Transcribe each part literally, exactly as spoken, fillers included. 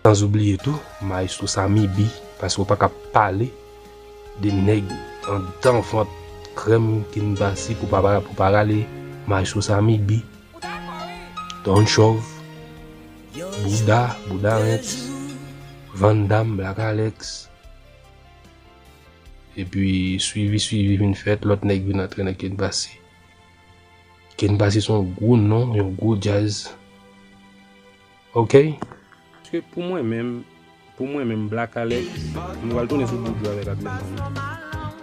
San oubliye tou, Maestro Samy B, paske w pa ka pale de nèg anndan vant krèm Ken Passy pou pa, pou pa rale Maestro Samy B, Don Chòv, Bouda, Bouda Rents, Van Damme, Black Alex. Epi swivi, swivi vin fèt, lòt nèg vin antre nan Ken Passy. Ken Passy se yon gwo non, yon gwo djaz. Ok? Paske pou mwen menm, pou mwen menm Black Alex, m pral tounen sou Buju avèk Abner Mamou.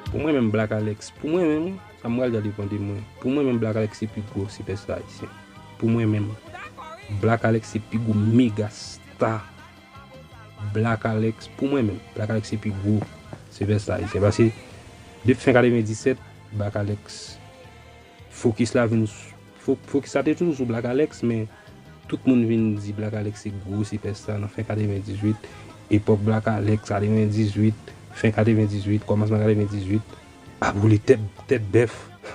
Pou mwen menm Black Alex, pou mwen menm, sa m pral di a depann de mwen. Pou mwen menm Black Alex se pi gwo sipèsta ayisyen. Pou mwen menm, Black Alex se pi gwo mega star. Black Alex, pou mwen menm, Black Alex se pi gwo sipèsta ayisyen. Paske depi fen katrevenndisèt, Black Alex, fokis la vin, fo- fokis la te toujou sou Black Alex, men tout moun vin di Black Alex se gwo sipèsta nan fen katrevenndizwit. Epòk Black Alex, katrevenndizwit, fen katrevenndizwit, kòmansman katrevenndizwit, ap woule tèt, tèt bèf.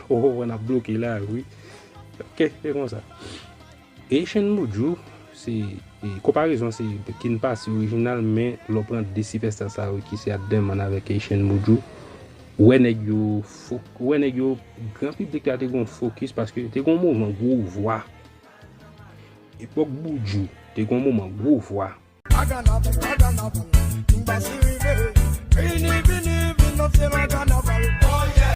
Ou konprann, ap bloke la, wi. Ok, se konsa. Haitian Buju, se, e, konparezon se Ken Passy orijinal, men lè w pran de sipèsta sa yo ki se Abner Mamou avèk Haitian Buju, ou wè nèg yo fo- ou wè nèg yo, gran piblik la te gon fokis paske te gon moman gwo vwa. Epòk Buju, te gon moman gwo vwa. Aganap, aganap, Ken Passy rive. Vini, vini, vin nan fye nan kanaval.